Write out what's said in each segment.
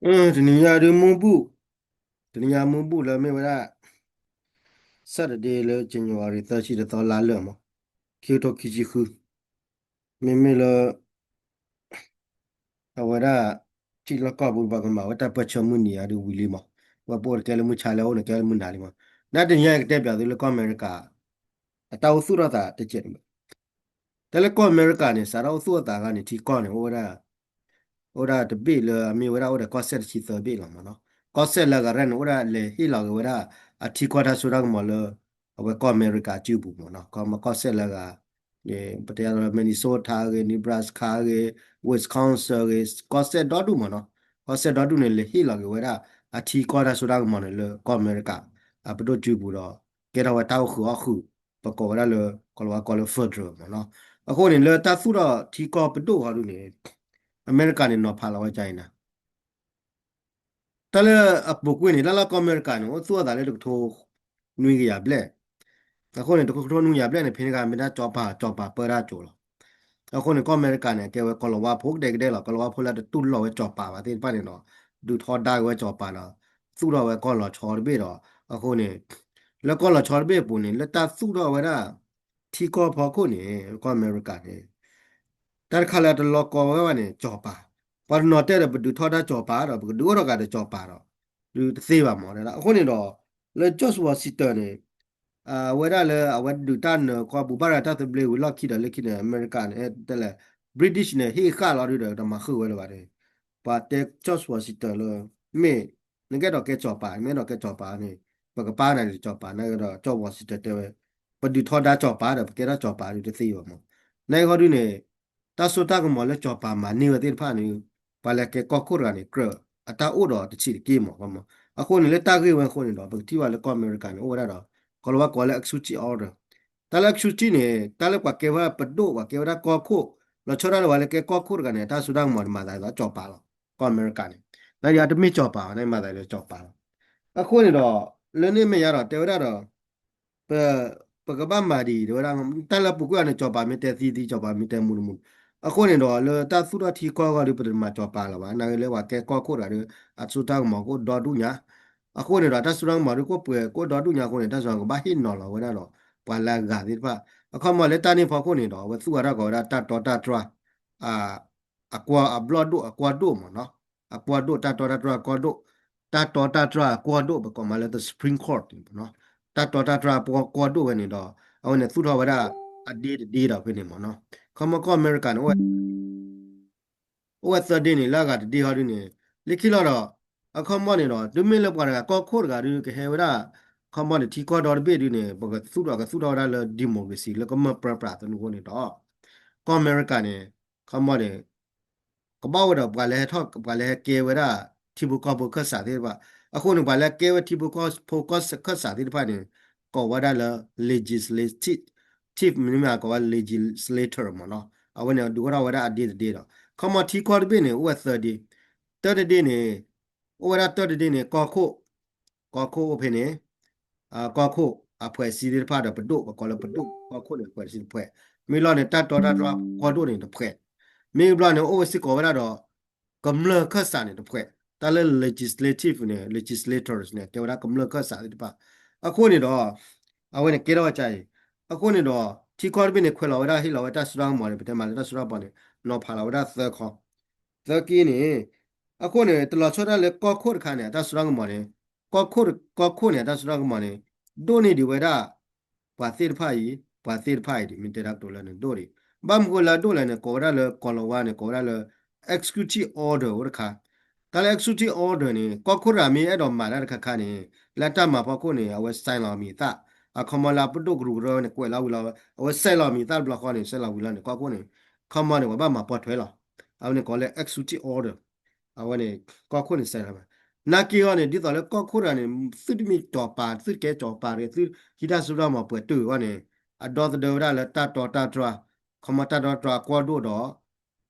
တနံၤညါဒုးမူဘူၣ်, တနံၤညါမူဘူၣ်လၢမ့ၢ်ဝဲဒၣ် Saturday လၢ January သၢဆံတသီလါလၢာ်မး, ခံကထိခံဆံဃု, မ့မ့ၢ်လၢ အဝဲဒၣ် ထံလီၢ်ကီၢ်ပူၤ ပှၤကမၤဝဲတၢ်ပၢၢ်ဆၢမုၢ်နံၤအံၤဒုးဝံၤလံမး, ဝဲပအိၣ်တကဲလၢမုၢ်ဆါလၢအအိၣ်န့ၣ် ကဲလၢမုၢ်နၤလံမး, နတနံၤညါအံၤကတဲပၠးသုလၢကီၢ်အမဲရကၤ အတၢ်အိၣ်သူၣ်ထီၣ်သးတကဲးတမံၤ တဲလၢကီၢ်အမဲရကၤန့ၣ် စးထီၣ်အိၣ်သူၣ်အသးခါန့ၣ် ထံကီၢ်န့ၣ် အိၣ်ဝဲဒၣ်, အိၣ်ဒၣ်တဘ့ၣ်လၢအမ့ၢ်ဝဲဒၣ်အိၣ်ဒီးကီၢ်စဲၣ်တဆံသၢဘ့ၣ်လီၤမးနီၤ. ကီၢ်စဲၣ်လၢအဂၤရဲၣ်န့ၣ် အိၣ်ဒၣ်လဲၤဟ့ၣ်လီၤက့ၤဝဲဒၣ် အထံကီၢ်တၢ်စိတၢ်ကမီၤလၢ အဝဲကီၢ်အမဲရကၤအစုပူၤမးနီၤ. ကီၢ်မ့ၢ်ကီၢ်စဲၣ်လၢအဂၤ ပတဲလၢ Minnesota ဂ့ၤ Nebraska ဂ့ၤ Wisconsin ဂ့ၤ ကီၢ်စဲၣ်ဒီဒူၣ်မးနီၤ. ကီၢ်စဲၣ်ဒီဒူၣ်န့ၣ် လဲၤဟ့ၣ်လီၤက့ၤဝဲဒၣ် အထံကီၢ်တၢ်စိတၢ်ကမီၤန့ၣ် လၢကီၢ်အမဲရကၤ အပဒိၣ်စုပူၤဒီး ကဲထီၣ်ဝဲတၢ်အိၣ်ဃုာ်အီၣ်ဃုာ် ပကိးဝဲဒၣ်လၢ ကီၤလၤဝါကိးလၢ federal မးနီၤ. အဃိန့ၣ် လၢတၢ်သူၣ်ထီၣ်ထံကီၢ်ပဒိၣ်ဃီဒုန့ၣ် အမဲရကၤန့ၣ် နီၤဖးလီၤဝဲဒ်အံၤနၤ တၢ်လၢအပူၤကွံာ်န့ၣ် တၢ်လၢကီၢ်အမဲရကၤန့ၣ် အိၣ်သူၣ်အသးလၢတကထိနွံကယၤဘျဲၣ်, အဃိန့ၣ် တကထိနွံကယၤဘျဲၣ်န့ၣ် ဖဲန့ၣ်အခါ မ့ၢ်ဒၣ်ကၠီၤပၤ ကၠီၤပၤပၢတၢ်ကၠိလီၤ. အဃိန့ၣ် ကီၢ်အမဲရကၤန့ၣ် ကဲဝဲကီၤလၤဝါဖိကဒဲကဒဲလီၤ. ကီၤလၤဝါဖိလၢတတူၢ်လိာ်ဝဲကၠီၤပၤဘၣ်သ့ၣ်တဖၣ်န့ၣ်ဒီး ဒုးထီဒါက့ၤဝဲကၠီၤပၤဒီး သူၣ်ထီၣ်ဝဲကီၢ်လီၤဆီတဘ့ၣ်ဒီး အဃိန့ၣ် လၢကီၢ်လီၤဆီတဘ့ၣ်အပူၤန့ၣ် လၢတၢ်သူၣ်ထီၣ်ဝဲဒၣ် ထံကီၢ်ဖီခိၣ်န့ၣ် ကီၢ်အမဲရကၤန့ၣ် တၢ်တခါလၢအတလီၤကီဝဲဘၣ်န့ၣ် ကၠီၤပၤ, ပှၤတနီၤတဲဒီး ပဒုးထီဒါကၠီၤပၤဒီး ပကဒုးအိၣ်ထီၣ်ကဒီးကၠီၤပၤဒီး ဒုးတသ့ဘၣ်မး. အဃိန့ၣ်ဒီး လၢ George Washington န့ၣ် အဝဲဒၣ်လၢအဝဲဒုးတၢ်နၢၤကီၢ်ပူၤဘၣ်ဒီးတၢ်သဘျ့ဝံၤလီၢ်ခံဒီးလၢခံန့ၣ် အမဲရကၤန့ၣ် တဲလဲၣ် British န့ၣ် ဟ့ၣ်ဃာ်လီၤဒုဒီးတမၤဃုာ်ဝဲလၢၤဘၣ်န့ၣ် ပှၤတဲ George Washington လၢ မ့ၢ် နကအဲၣ်ဒိးကဲကၠီၤပၤ နမ့ၢ်အဲၣ်ဒိးကဲကၠီၤပၤန့ၣ် ပကပာ်နၤလၢကၠီၤပၤ နကဒီး George Washington တဲဝဲ ပဒုးထီဒါကၠီၤပၤဒီး ပကဲထီၣ်ကၠီၤပၤဒုးတသ့ဘၣ်မး. နကဟီဒုန့ၣ် တၢ်စိတၢ်ကမီၤလၢကၠီၤပၤမၤန့ၢ်ဝဲသ့ၣ်တဖၣ်န့ၣ် ပှၤလၢကဲကီၢ်ခိၣ်တဂၤန့ၣ် ကြၢးအတၢ်အိၣ်ဒီးတဆံးတက့ၢ်မး. အဃိန့ၣ် လၢတၢ်ဂ့ၢ်ဝဲအဃိန့ၣ်ဒီး ပကထံၣ်ဘၣ်လၢကီၢ်အမဲရကၤန့ၣ် အိၣ်ဝဲဒၣ်ဒီး ကီၤလၤဝါကိးလၢ executive order တၢ်လၢ executive န့ၣ် တၢ်လၢပှၤကဲဝဲဒၣ်ပဒိၣ် ပှၤကဲဝဲဒၣ်ကီၢ်ခိၣ် လီၤဆီဒၣ်တၢ်လၢပှၤလၢကဲကီၢ်ခိၣ်တဂၤန့ၣ် တၢ်စိတၢ်ကမီၤန့ၣ် မၤသးလၢကၠီၤပၤလီၤ. ကီၢ်အမဲရကၤန့ၣ် နယၤတမ့ၢ်ကၠီၤပၤဘၣ် နမၤသးလၢကၠီၤပၤလီၤ. အဃိန့ၣ်ဒီး လၢန့ၣ်မ့ၢ်ယါဒီးတဲဝဲဒၣ်ဒီး ပ ပကဘၣ်မၤဒ်အံၤ တဲဝဲဒၣ် တၢ်လၢပူၤကွံာ်အီၤန့ၣ် ကၠီၤပၤမ့ၢ်တဲသံသံ ကၠီၤပၤမ့ၢ်တဲမူတမူ အဃိန့ၣ်ဒီး လၢတၢ်သူၣ်ထီၣ်ထံကီၢ်အဂီၢ်ဒီး ပတမၤကၠီၤပၤလၢၤဘၣ် နာ်က့လၢပှၤကဲကီၢ်ခိၣ်တဂၤဒီး အစိတၢ်ကမီၤကအိၣ်ဒီဒူၣ်ညါ အဃိန့ၣ်ဒီး တၢ်စိတၢ်ကမီၤဒုးကအိၣ်ပှဲၤကအိၣ်ဒီဒူၣ်ညါအဃိန့ၣ် တၢ်စိတၢ်ကမီၤကဘၣ်ဟ့ၣ်နီၤလီၤဝဲဒၣ်ဒီး ပှၤလၢအဂၤသ့ၣ်တဖၣ် အခီပညီလၢတၢ်န့ၣ်ဖီခိၣ်န့ၣ်ဒီး အဝဲသူၣ်ဝဲဒၣ်ကိးဝဲဒၣ်တၢ်တီတၢ်တြၢ် အကွီၢ်အဘျီၣ်ဒိၣ် အကွီၢ်ဒိၣ်မးနီၤ အကွီၢ်ဒိၣ် တၢ်တီတၢ်တြၢ်အကွီၢ်ဒိၣ် တၢ်တီတၢ်တြၢ်အကွီၢ်ဒိၣ် ပကိးမးလၢ the Supreme Court န့ၣ်မးနီၤ တၢ်တီတၢ်တြၢ်အကွီၢ်ဒိၣ်ဝဲန့ၣ်ဒီး အဝဲန့ၣ်သူၣ်ထီၣ်ဝဲဒၣ် အဒ့တဒ့ဒီးဖဲန့ၣ်မးနီၤ ခီမီကီၢ်အမဲရကၤန့ၣ် အိၣ်ဝဲသၢဒ့န့ၣ် လၢအဂၤတဒ့ဟီဒုန့ၣ် လၢခံလီၤဒီး အခီမီန့ၣ်ဒီး တုၤမ့ၢ်လၢပှၤတဂၤကီၢ်ခိၣ်တဂၤဒုကဟဲဝဲဒၣ် ခီမီန့ၣ် ထံကီၢ်ဒီတဘ့ၣ်ဒုန့ၣ် ပကသူၣ်ထီၣ်ကသူၣ်ထီၣ်ဝဲဒၣ်လၢ democracy လၢကမျၢၢ်ပြၢပြးသနူအဃိန့ၣ်ဒီး ကီၢ်အမဲရကၤန့ၣ် ခီမီန့ၣ် ကဘၣ်အိၣ်ဝဲဒီးပှၤလၢဟဲထီၣ် ပှၤလၢဟဲကဲဝဲဒၣ် ထံဖိကီၢ်ဖိခၢၣ်စးသ့ၣ်တဖၣ် အဃိန့ၣ် ပှၤလၢကဲဝဲထံဖိကီၢ်ဖိခၢၣ်စးသ့ၣ်တဖၣ်န့ၣ် ကိးဝဲဒၣ်လၢ legislative မ့တမ့ၢ်ကိးဝဲ legislator မးနီၤ အဝဲန့ၣ်ဒုးအိၣ်ထီၣ်ဝဲဒၣ်အဒ့တဒ့ဒီး ခီမီထံကီၢ်တဘ့ၣ်န့ၣ် အိၣ်ဝဲသၢဒ့ တၢတဒ့န့ၣ် အိၣ်ဝဲဒၣ်တၢတဒ့န့ၣ် ကီၢ်ခိၣ် ကီၢ်ခိၣ်အိၣ်ဖဲန့ၣ် ကီၢ်ခိၣ်အဖှဲးစံသ့ၣ်တဖၣ်ဒီးပဒိၣ် ပကိးလၢပဒိၣ် ကီၢ်ခိၣ်န့ၣ် ဖှဲးစံတဖှဲး မ့ၢ်လီၤန့ၣ် တၢ်တီတၢ်တြၢ်ကီၢ်ဒိၣ်န့ၣ်တဖှဲး မ့ၢ်ဘျီန့ၣ် အိၣ်ဝဲစ့ၢ်ကီးဝဲဒၣ်ဒီး ကမျၢၢ်ခၢၣ်စးန့ၣ်တဖှဲး တၢ်လၢ legislative န့ၣ် legislators န့ၣ် ကဲဝဲဒၣ်ကမျၢၢ်ခၢၣ်စးသ့ၣ်တဖၣ် အဃိန့ၣ်ဒီး အဝဲန့ၣ်ကဲထီၣ်ဝဲဒ်အံၤ အဃိန့ၣ်ဒီး ထံကီၢ်တဘ့ၣ်န့ၣ် ခွဲးလီၤဝဲဒၣ်ဟ့ၣ်လီၤဝဲတၢ်စိတၢ်ကမီၤန့ၣ် ပတဲမးလၢတၢ်စိတၢ်ကမီၤန့ၣ် နီၤဖးလီၤဝဲဒၣ်သၢခီ သၢက့န့ၣ် အဃိန့ၣ် တလီၤဆီဒၣ်လၢကီၢ်ခိၣ်တခါန့ၣ် အတၢ်စိတၢ်ကမီၤန့ၣ် ကီၢ်ခိၣ် ကီၢ်ခိၣ်န့ၣ် အတၢ်စိတၢ်ကမီၤန့ၣ် ဒိၣ်န့ၢ်ဒံးဝဲဒၣ် ပှၤသ့ၣ်တဖၣ်အံၤ ပှၤသ့ၣ်တဖၣ်အံၤဒ် မ့ၢ်တဲတၢ်ကတိၤလၢန့ၣ်ဒိၣ်ဒံး ဘၣ်မနုၤလၢအဒိၣ်လဲၣ်န့ၣ် ကိးဝဲဒၣ်လၢ ကီၤလၤဝါန့ၣ် ကိးဝဲဒၣ်လၢ executive order အိၣ်တခါ တၢ်လၢ executive order န့ၣ် ကီၢ်ခိၣ်တဂၤမ့ၢ်အဲၣ်ဒိးမၤတၢ်တခါခါန့ၣ် လၢတၢ်မၤဖီခိၣ်န့ၣ် အဝဲ sign လီၤမံၤအသၣ် အခီမီလၢအပဒိၣ်ကရူၢ်ကရၢန့ၣ် ကွဲးလီၤဝံၤလီၤ အဝဲ sign လီၤမံၤအသၣ်တဘျီဃီန့ၣ် sign လီၤဝံၤလီၤန့ၣ် ကီၢ်ခိၣ်န့ၣ် ခီမီန့ၣ် ပှၤဘၣ်မၤပိာ်ထွဲလီၤ အဝဲန့ၣ်ကိးလၢ executive order အဝဲန့ၣ် ကီၢ်ခိၣ်န့ၣ် sign လီၤမံၤ နာ်က့အီၤန့ၣ် ဒ်သိးလၢကီၢ်ခိၣ်တဂၤန့ၣ် သုတမ့ၢ်ကၠီၤပၤ သုတကဲကၠီၤပၤတဂ့ၤ သုဟံးတၢ်စိတၢ်ကမီၤပှဲၤတုာ်အဂီၢ်န့ၣ် အဒီသဒၢဝဲဒၣ်လၢတၢ်တီတၢ်တြၢ် ခီမီတၢ်တီတြၢ်အကီၢ်ဒိၣ်ဒီး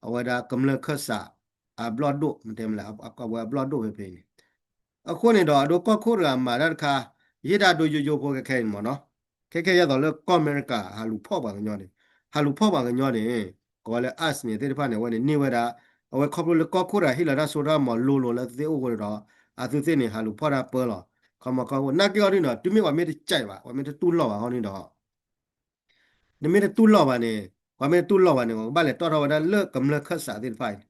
အဝဲဒၣ်ကမျၢၢ်ခၢၣ်စး အဘျီၣ်ဒိၣ် မ့တမ့ၢ်လၢ အဝဲအဘျီၣ်ဒိၣ်ဖဲဖဲန့ၣ် အဃိန့ၣ်ဒီး အဒိကီၢ်ခိၣ်တဂၤမၤတၢ်တခါ ယဟ့ၣ်တၢ်ဒိယိယိဖိခဲခဲအံၤန့ၣ်မ့ၢ်နီၤ ခဲခဲယဲသိးလၢကီၢ်အမဲရကၤ ဟးလူၤဖီၣ်ပှၤကညီန့ၣ် ဟးလူၤဖီၣ်ပှၤကညီန့ၣ် ကိးလၢ ice န့ၣ်သ့ၣ်တဖၣ်န့ၣ် အဝဲန့ၣ်န့ၢ်ဝဲဒၣ် အဝဲခီဖျိလၢကီၢ်ခိၣ်တဂၤဟ့ၣ်လီၤတၢ်စိတၢ်ကမီၤလိၤလိၤလၢသုသ့ၣ်အိၣ်အဃိန့ၣ်ဒီး အသုသ့ၣ်န့ၣ် ဟးလူၤဖီၣ်တၢ်ပၢလီၤ. ခီမီကီၢ်ခိၣ် နာ်က့အီၤဒ်န့ၣ်ဒီး တုၤမ့ၢ်ပှၤမ့ၢ်တကးဘၣ် ပှၤမ့ၢ်တတူၢ်လိာ်ဘၣ်အဃိန့ၣ်ဒီး နမ့ၢ်တတူၢ်လိာ်ဘၣ်န့ၣ် ပှၤမ့ၢ်တတူၢ်လိာ်ဘၣ်န့ၣ် ပှၤကဘၣ်လဲၤတီၣ်ထီၣ်ဝဲဒၣ်လၢကမျၢၢ်ခၢၣ်စးသ့ၣ်တဖၣ်အံၤန့ၣ်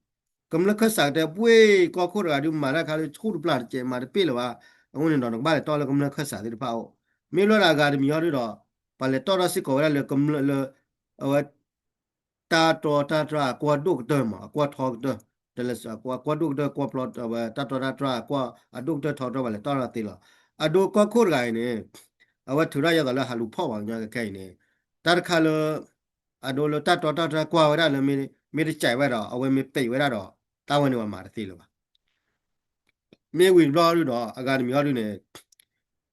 ကမျၢၢ်ခၢၣ်စးကတဲပှ့ၤကီၢ်ခိၣ်တဂၤဒုးမၤတၢ်ခါလၢဆူၣ်တပျၢ်တကဲးမၤတပ့ၢ်လၢၤဘၣ်. အဃိန့ၣ်ဒီး နကဘၣ်လဲၤတီၣ်လၢကမျၢၢ်ခၢၣ်စးသ့ၣ်တဖၣ်အအိၣ် မ့ၢ်လၢဒၣ်အဂၤတမံၤအီၤဒုးဒီး ပှၤလဲၤတီၣ်ထီၣ်စ့ၢ်ကီးဝဲဒၣ်လၢကမျၢၢ်လၢ အဝဲ တၢ်တီတၢ်တြၢ်အကွီၢ်ဒိၣ်ကတၢၢ်မး အကွီၢ်ထီကတၢၢ် တလဲၤအကွီၢ်ဒိၣ်ကတၢၢ်ကွီၢ်ဖျီဝဲ တၢ်တီတၢ်တြၢ်အကွီၢ်အဒိၣ်ကတၢၢ်ထီကတၢၢ် ပှၤလဲၤတီၣ်ထီၣ်သ့လီၤ. အဒိကီၢ်ခိၣ်တဂၤအံၤန့ၣ် အဝဲထုးထီၣ်ယဲသိးလၢဟးလူၤဖီၣ်ပှၤကညီခဲခဲအံၤန့ၣ် တၢ်တခါလၢ အဒိလၢတၢ်တီတၢ်တြၢ်ကွၢ်ဝဲဒၣ်လၢ မ့ၢ်တကးဝဲဒီး အဝဲမ့ၢ်ပံးဝဲဒၣ်ဒီး တၢ်ဝဲန့ၣ်ပှၤမၤတသ့လၢၤဘၣ်. မ့ၢ်ဝံၤတဘျီဒုးဒီး အဂၤတမံၤအီၤဒုးန့ၣ်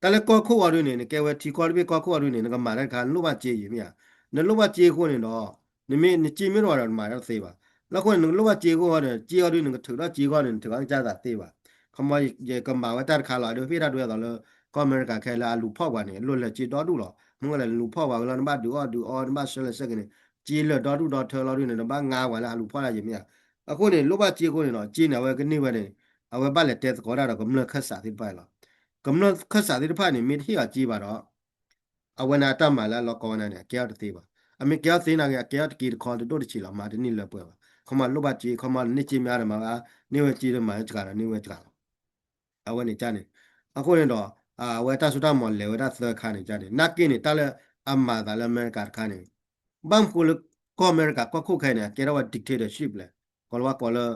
တၢ်လၢကီၢ်ခိၣ်အီၤဒုးန့ၣ် နကဲဝဲထံကီၢ်တဘ့ၣ်ကီၢ်ခိၣ်အီၤဒုးန့ၣ် နကမၤတၢ်တခါ နလိၣ်ဘၣ်စ့ယံၤမ့ၢ်ဧါ. နလိၣ်ဘၣ်စ့အဃိန့ၣ်ဒီး နမ့ၢ်နစ့မ့ၢ်တအိၣ်ဒီးနမၤတၢ်တသ့ဘၣ်. လၢအဃိန့ၣ် နကလိၣ်ဘၣ်စ့အဃိန့ၣ် စ့အီၤဒုး နကထုးထီၣ်စ့အဂီၢ်န့ၣ် နထုးထီၣ်ကစၢ်သးသ့ဘၣ်. ခီမီ ယကမၤဝဲတၢ်တခါလီၤ အဒိဖဲတၢ်ဒိအသိးလၢ ကီၢ်အမဲရကၤခဲလၢာ်အလူၤဖီၣ်ပှၤန့ၣ် လိၣ်လဲၤစ့ဒီဒူၣ်လီၤ. မ့ၢ်ဝဲလဲၣ် နလူၤဖီၣ်ပှၤဝဲလီၤ နဘၣ်ဒုးအီၣ်ဒုးအီ နဘၣ်ဆှၢလဲၤဆှၢက့ၤန့ၣ် စ့လၢာ်ဒီဒူၣ်ဒီထၢလီၤဒုးန့ၣ် နဘၣ်ငါပှၤလၢဟးလူၤဖီၣ်တၢ်ယံၤမ့ၢ်ဧါ. အဃိန့ၣ် လိၣ်ဘၣ်စ့အဃိန့ၣ်ဒီး စ့န့ၣ် အဝဲကန့ၢ်ဝဲန့ၣ် အဝဲဘၣ်လဲၤတဲသကိးတၢ်ဒီးကမျၢၢ်ခၢၣ်စးသ့ၣ်တဖၣ်လီၤ. ကမျၢၢ်ခၢၣ်စးသ့ၣ်တဖၣ်န့ၣ် မ့ၢ်တဟ့ၣ်အီၤစ့ဘၣ်ဒီး အဝဲန့ၣ်အတၢ်မၤလၢအလီၤကီဝဲဒၣ်န့ၣ် အကဲအီၤတသ့ဘၣ်. အမ့ၢ်ကဲအီၤသ့နာ်က့ အကဲအီၤတက့တခီတဒိၣ်တဆံးလီၤ မၤတန့ၢ်လၢပှဲၤဘၣ်. ခီမီလိၣ်ဘၣ်စ့ ခီမီန့ၢ်စ့မ့ၢ်အါဒီးမၤဝဲ န့ၢ်ဝဲစ့ဒီးမၤဝဲစှၤဒီးန့ၢ်ဝဲစှၤလီၤ. အဝဲန့ၣ်ကန့ၣ် အဃိန့ၣ်ဒီး အဝဲတၢ်စိတၢ်ကမီၤလဲၤဝဲဒၣ်သၢခါန့ၣ်ကန့ၣ် နာ်က့န့ၣ် တၢ်လၢအမၤသးလၢအမဲရကၤတခါန့ၣ် ဘၣ်မနုၤဃိလၢကီၢ်အမဲရကၤကီၢ်ခိၣ်ခဲအံၤန့ၣ် အကဲထီၣ်ဝဲ dictatorship လဲၣ် ကိးလီၤဝဲကိးလၢ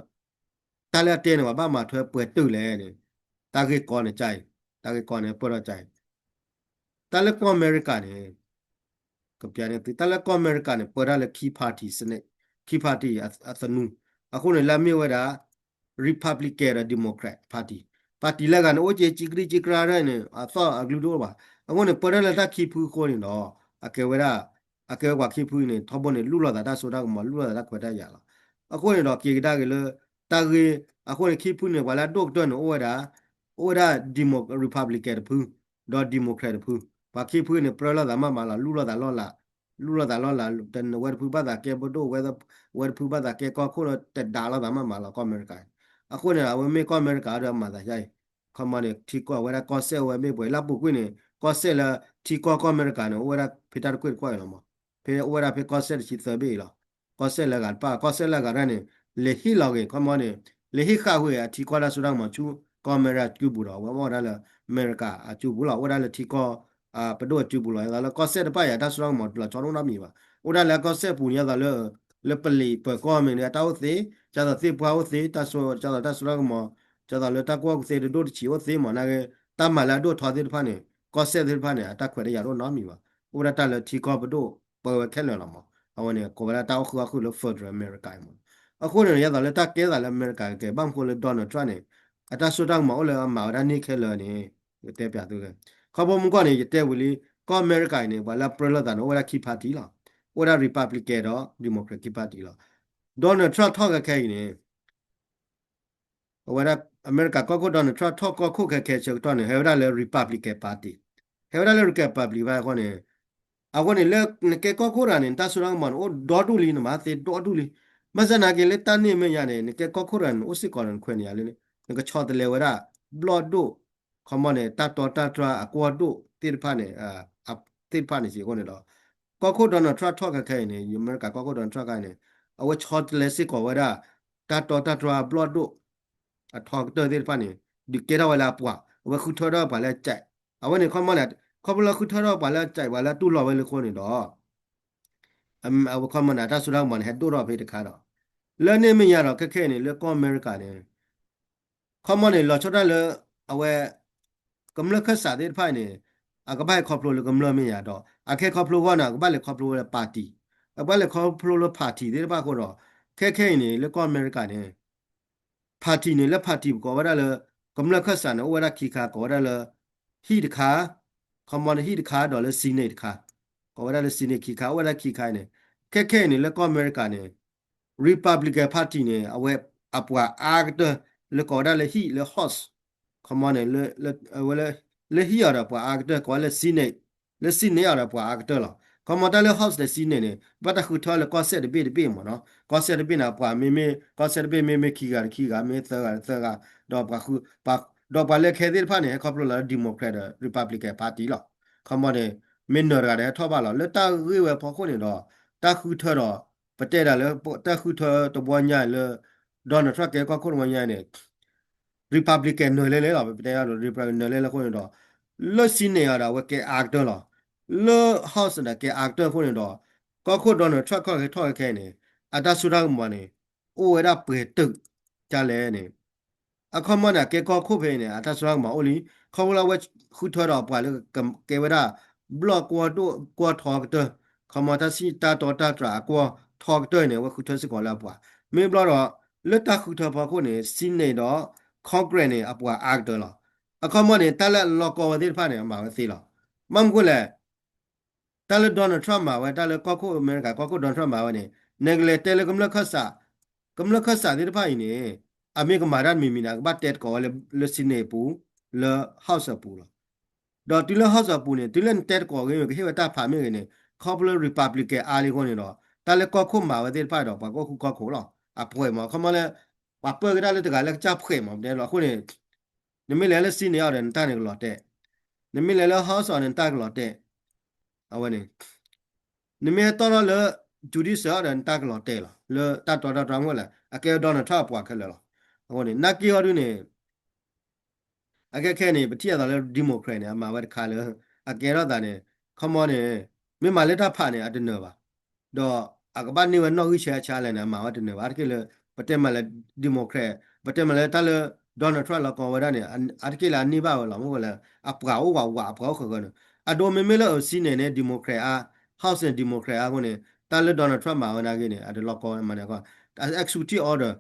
တၢ်လၢအတဲန့ၣ် ပှၤဘၣ်မၤထွဲပှဲၤတုာ်လဲၣ်န့ၣ် တၢ်ဂ့ၢ်ကီန့ၣ်ကန့ၣ် တၢ်ဂ့ၢ်ကီန့ၣ်ပၢၢ်ထီၣ်ကန့ၣ် တၢ်လၢကီၢ်အမဲရကၤန့ၣ် ကပျးန့ၣ်သု တၢ်လၢကီၢ်အမဲရကၤန့ၣ် ပၢတၢ်လၢ key party စနစ် key party အသနူ အဃိန့ၣ် လၢအမ့ၢ်ဝဲဒၣ် Republican ဒီး Democrat Party, party လၢအဂၤန့ၣ် အိၣ်က့ၤကံကရံကံကရါဒ်န့ၣ် အသီၣ်အကလုၢ်တအိၣ်ဘၣ်. အဃိန့ၣ် ပၢတၢ်လၢတၢ်ခံဖုအဃိန့ၣ်ဒီး အကဲဝဲဒၣ် အကဲဝဲပှၤခံဖုန့ၣ် ထီဘိန့ၣ် လူလီၤသးတၢ်စိတၢ်ကမီၤ လူလီၤသးတၢ်ခွဲးတၢ်ယာ်လီၤ. အဃိန့ၣ်ဒီး က့ၤကဒါက့ၤလၢ တၢ်ဂ့ၢ် အဃိန့ၣ် ခံဖုန့ၣ် ပှၤလၢအဒိၣ်ကတၢၢ်န့ၣ် အိၣ်ဝဲဒၣ် အိၣ်ဝဲဒၣ် Demo- Republican တဖု ဒီး Democrat တဖု, ပှၤခံဖုန့ၣ် ပြၢလိာ်သးမးမးလီၤ လူလီၤသးလီၢ်လၤ လူလီၤသးလီၢ်လၤ တနဝဲတဖုဘၣ်သးကဲပဒိၣ်ဝဲ ဝဲတဖုဘၣ်သးကဲကီၢ်ခိၣ်လၢတဒါလိာ်သးမးမးလီၤ ကီၢ်အမဲရကၤ. အဃိန့ၣ် အဝဲမ့ၢ်ကီၢ်အမဲရကၤဒီးအမၤသးယါအံၤ, ခီမီန့ၣ် ထံကီၢ်ဝဲဒၣ်ကီၢ်စဲၣ်ဝဲမ့ၢ်ပှဲၤလၢပူၤကွံာ်န့ၣ် ကီၢ်စဲၣ်လၢထံကီၢ်ကီၢ်အမဲရကၤန့ၣ် အိၣ်ဝဲဒၣ်ဖဲတၢ်တကွ့ၢ်တကွ့ၢ်အံၤလီၤမး. ဖဲအိၣ်ဝဲဒၣ်ဖဲကီၢ်စဲၣ်တဆံသၢဘ့ၣ်အံၤလီၤ. ကီၢ်စဲၣ်လၢအဂၤတဖၣ် ကီၢ်စဲၣ်လၢအဂၤတဖၣ်န့ၣ် လဲၤဟ့ၣ်လီၤက့ၤ ခီမီန့ၣ် လဲၤဟ့ၣ်ဃာ်ဝဲအထံကီၢ်တၢ်စိတၢ်ကမီၤဆူ ကီၢ်အမဲရကၤအစုပူၤဒီး အဝဲအိၣ်ဝဲဒၣ်လၢအမဲရကၤအစုပူၤလီၤ အိၣ်ဝဲဒၣ်လၢထံကီၢ် ပဒိၣ်အစုပူၤလီၤ. ဒ်သိးလၢကီၢ်စဲၣ်တဖၣ်အံၤ တၢ်စိတၢ်ကမီၤတလီၤဆီဒိၣ်နီတမံၤဘၣ်. အိၣ်ဒၣ်လၢကီၢ်စဲၣ်ပူၤန့ၣ် ဒ်သိးလၢ လၢပလံးပၢၤကီၢ်မ့ၢ်န့ၣ် အတၢ်အိၣ်သ့, ဒ်သိးသ့ၣ်ပှၢ်အိၣ်သ့, တၢ်စိ ဒ်သိးတၢ်စိတၢ်ကမီၤ, ဒ်သိးလၢတၢ်ကူၣ်ဘၣ်ကူၣ်သ့တဒိၣ်တဆံးအိၣ်သ့မး နာ်က့ တၢ်မၤလၢအဒိၣ်ထီသ့ၣ်တဖၣ်န့ၣ် ကီၢ်စဲၣ်သ့ၣ်တဖၣ်န့ၣ် အတၢ်ခွဲးတၢ်ယာ်တအိၣ်နီတမံၤဘၣ်. အိၣ်ဝဲဒၣ်တၢ်လၢထံကီၢ်ပဒိၣ်ပၢဝဲခဲလၢာ်လီၤမး. အဝဲန့ၣ် ကိးဝဲဒၣ်တၢ်အိၣ်ဃုာ်အီၣ်ဃုာ်လၢ federal America အံၤမး. အဃိန့ၣ် ဒ်သိးလၢတၢ်ကဲသးလၢအမဲရကၤကဲ ဘၣ်မနုၤဃိလၢ Donald Trump န့ၣ် အတၢ်စိတၢ်ကမီၤအိၣ်လၢအမၤဝဲဒၣ်န့ၣ်ခဲလၢာ်န့ၣ် ယတဲပျးသုဂ့ၤ. ခီဖျိမုၢ်ကီၢ်န့ၣ် ယတဲဝံၤလံ ကီၢ်အမဲရကၤအံၤန့ၣ် ပှၤလၢအပြၢလိာ်သးန့ၣ် အိၣ်ဝဲဒၣ်ခံ party လီၤ. အိၣ်ဝဲဒၣ် Republican ဒီး Democrat ခံ party လီၤ. Donald Trump ထီၣ်ခဲခဲအံၤန့ၣ် အဝဲဒၣ် အမဲရကၤကီၢ်ခိၣ် Donald Trump ထီၣ်ကီၢ်ခိၣ်ခဲခဲဆၢကတီၢ်န့ၣ် ဟဲဝဲဒၣ်လၢ Republican Party, ဟဲဝဲဒၣ်လၢ Republican Party အဃိန့ၣ်, အဃိန့ၣ် လၢနကဲကီၢ်ခိၣ်တဂၤန့ၣ် နတၢ်စိတၢ်ကမီၤန့ၣ် အိၣ်ဒီဒူၣ်လံ နမၤသ့ဒီဒူၣ်လံ. ဘၣ်ဆၣ်သနာ်က့ လၢတၢ်န့ၣ်အမဲာ်ညါန့ၣ် နကဲကီၢ်ခိၣ်တဂၤန့ၣ် နအိၣ်စ့ၢ်ကီးဒီးနခွဲးန့ၣ်ယါလၢ နကဆီတလဲဝဲဒၣ် ဘျီၣ်ဒိၣ် ခီမီန့ၣ် တၢ်တီတၢ်တြၢ်အကွီၢ်ဒိၣ်သ့ၣ်တဖၣ်န့ၣ် သ့ၣ်တဖၣ်န့ၣ်စ့ၢ်ကီးန့ၣ်ဒီး ကီၢ်ခိၣ် Donald Trump ထီၣ်ခဲခဲအံၤန့ၣ် အမဲရကၤကီၢ်ခိၣ် Donald Trump ခဲအံၤန့ၣ် အဝဲဆီတလဲစ့ၢ်ကီးဝဲဒၣ် တၢ်တီတၢ်တြၢ်အဘျီၣ်ဒိၣ် အထီကတၢၢ်သ့ၣ်တဖၣ်န့ၣ် ဒုးကဲထီၣ်ဝဲလၢအပှၤ, အဝဲဃုထၢထီၣ်ပှၤလၢအကဲ, အဝဲန့ၣ်ခီမီန့ၣ် ခီဖျိလၢဃုထၢထီၣ်ပှၤလၢအကဲ ပှၤလၢအတူၢ်လိာ်ဝဲလၢအဃိန့ၣ်ဒီး အဝဲခီမီန့ၣ် တၢ်စိတၢ်ကမီၤန့ၣ် ဟဲဒိၣ်ထီၣ်ဖဲတခါဒီး လၢန့ၣ်အမဲာ်ညါဒီး ခဲခဲအံၤန့ၣ် လၢကီၢ်အမဲရကၤန့ၣ် ခီမီန့ၣ် လီၤဆီဒၣ်တၢ်လၢ အဝဲ ကမျၢၢ်ခၢၣ်စးသ့ၣ်တဖၣ်အံၤန့ၣ် အကဘၣ်ဟဲခီဖျိလၢကမျၢၢ်မဲာ်ညါဒီး အကဟဲခီဖျိအဂီၢ်န့ၣ် အကဘၣ်လဲၤခီဖျိဝဲလၢ party, အကဘၣ်လဲၤခီဖျိလၢ party သ့ၣ်တဖၣ်အဃိဒီး ခဲခဲအံၤန့ၣ် လၢကီၢ်အမဲရကၤန့ၣ် party န့ၣ် လၢ party ပကိးဝဲဒၣ်လၢ ကမျၢၢ်ခၢၣ်စးန့ၣ် အိၣ်ဝဲဒၣ်ခံခါ ကိးဝဲဒၣ်လၢ ဟံၣ်တခါ, ခီမီန့ၣ် ဟံၣ်တခါဒီးလၢ Senate တခါ, ကိးဝဲဒၣ်လၢ Senate ခံခါ အိၣ်ဝဲဒၣ်ခံခါအံၤန့ၣ် ခဲခဲအံၤန့ၣ် လၢကီၢ်အမဲရကၤန့ၣ် Republican Party န့ၣ် အဝဲအပှၤအါကတၢၢ် လၢကိးဝဲဒၣ်လၢဟံၣ်လၢ House, ခီမီန့ၣ် လၢဟံၣ်အီၤဒီးပှၤအါကတၢၢ် ကိးဝဲလၢ Senate, လၢ Senate အီၤဒီးပှၤအါကတၢၢ်လီၤ. ခီမီတၢ်လၢ House ဒီး Senate န့ၣ် ဘၣ်တၢ်ဃုထၢလၢကီၢ်စဲၣ်တဘ့ၣ်တဘ့ၣ်မ့ၢ်နီၤ, ကီၢ်စဲၣ်တဘ့ၣ်န့ၣ် အပှၤမ့မ့ၢ် ကီၢ်စဲၣ်တဘ့ၣ်မ့မ့ၢ်ခံဂၤတခံဂၤ မ့ၢ်သၢဂၤတသၢဂၤ, ဒီးပှၤဃု ပှၤ ဒီးပှၤလၢခဲသ့ၣ်တဖၣ်န့ၣ် ဟဲခီဖျိလၢ Democrat ဒီး Republican Party လီၤ. ခီမီန့ၣ် မ့ၢ်နၢၤတဂၤဒီးဟဲထီၣ်ဘၣ်လီၤ. လၢတၢ်ဂ့ၢ်ဝဲဖီခိၣ်န့ၣ်ဒီး တၢ်ဃုထၢဒီး ပတဲဒၣ်လၢ တၢ်ဃုထၢတဘျီညါလၢ Donald Trump ကဲကီၢ်ခိၣ်တဘျီညါန့ၣ် Republican နၢၤလဲလဲလီၤ. ပတဲဒၣ်ဒီး Republican နၢၤလဲလဲအဃိန့ၣ်ဒီး လၢ Senate အီၤဒီး အဝဲကဲအါကတၢၢ်လီၤ. လၢ House ဒီးကဲအါကတၢၢ်အဃိန့ၣ်ဒီး ကီၢ်ခိၣ် Donald Trump ခီၣ်ထီၣ်ခဲခဲအံၤန့ၣ် အတၢ်စိတၢ်ကမီၤန့ၣ် အိၣ်ဝဲဒၣ်ပှဲၤတုာ်ကလဲၣ်န့ၣ် အခီမီန့ၣ် အကဲကီၢ်ခိၣ်ဖဲအံၤန့ၣ် အတၢ်စိတၢ်ကမီၤအိၣ်လံ. ခီဖျိလၢအဝဲဃုထၢဒီးပှၤလၢကကဲဝဲဒၣ် ဘျီၣ်ကွီၢ်ဒိၣ်ကွီၢ်ထီကတၢၢ်, ခီမီတၢ်စံၣ်တၢ်တီတၢ်တြၢ်အကွီၢ်ထီကတၢၢ်န့ၣ် အဝဲဃုထၢစ့ၢ်ကီးလၢအပှၤ မ့ၢ်ဘျီဒီး လၢတၢ်ဃုထၢဖီခိၣ်န့ၣ် Senate ဒီး Congress န့ၣ် အပှၤအါကတၢၢ်လီၤ. အခီမီန့ၣ် တၢ်လၢအလီၤကီဝဲသ့ၣ်တဖၣ်န့ၣ် အမၤဝဲသ့လီၤ. ဘၣ်မနုၤဃိလဲၣ် တၢ်လၢ Donald Trump မၤဝဲ တၢ်လၢကီၢ်ခိၣ်အမဲရကၤ ကီၢ်ခိၣ် Donald Trump မၤဝဲန့ၣ် နကလဲၤတဲလၢကမျၢၢ်ခၢၣ်စး, ကမျၢၢ်ခၢၣ်စးသ့ၣ်တဖၣ်အံၤန့ၣ် အမ့ၢ်ကမၤတၢ်တမံၤမံၤန့ၣ် အကဘၣ်တဲသကိးဝဲလၢ Senate အပူၤ လၢ House အပူၤလီၤ. ဒီးတုၤလၢ House အပူၤန့ၣ် တုၤလၢနတဲသကိးဂ့ၤ ကဟ့ၣ်ဝဲတၢ်ဖးမ့ၢ်ဂ့ၤန့ၣ် ခီဖျိလၢ Republican အါလံအဃိန့ၣ်ဒီး တၢ်လၢကီၢ်ခိၣ်မၤဝဲသ့ၣ်တဖၣ်ဒီး ပှၤကအိၣ်ဃူခီၣ်ခိၣ်လီၤ. အပှဲၤမး ခီမီလၢ ပှၤပၢက့ၤတၢ်လၢတဂၤလၢကစၢ်ဖှဲးမး ပတဲလီၤ. အဃိန့ၣ် နမ့ၢ်လဲၤလၢ Senate အီၤဒီး နတၢ်န့ၣ်ကလီၤတဲာ်, နမ့ၢ်လဲၤလၢ House အီၤန့ၣ် နတၢ်ကလီၤတဲာ်, အဝဲန့ၣ် နမ့ၢ်ဟဲတီၣ်ထီၣ်လၢ Judiciary အီၤဒီး နတၢ်ကလီၤတဲာ်လီၤ. လၢတၢ်တီတၢ်တြၢ်မ့ၢ်လဲၣ် အကဲ Donald Trump အပှၤခဲလၢာ်လီၤ. အဃိန့ၣ် နာ်က့အီၤဒုန့ၣ် အခဲခဲန့ၣ် ပထံၣ်အသးလၢ Democrat န့ၣ် အမၤဝဲတခါလၢ အကဲထီၣ်သးန့ၣ် ခီမီန့ၣ် မ့ၢ်မၤလၢတၢ်ဖးန့ၣ် အတနၢၤဘၣ်. ဒီးအကဘၣ်န့ၢ်ဝဲနီၣ်ဂံၢ်ဆဲးဆါလဲၣ်န့ၣ် အမၤဝဲတနၢၤဘၣ်. အါတက့ၢ်လၢ ပတဲမးလၢ Democrat ပတဲမးလၢတၢ်လၢ Donald Trump လီၤကီဝဲဒၣ်န့ၣ် အါတက့ၢ်လၢအန့ၢ်ဘၣ်ဝဲလီၤ. မ့ၢ်ဝဲလၢ အပှၤအိၣ်ဝးဝး အပှၤအိၣ်ဃၢၤဃၢၤန့ၣ် အဒိမ့မ့ၢ်လၢ Senate န့ၣ် Democrat အါ House န့ၣ် Democrat အါအဃိန့ၣ် တၢ်လၢ Donald Trump မၤဝဲနာ်က့န့ၣ် အတလီၤကီဝဲမးန့ၣ် executive order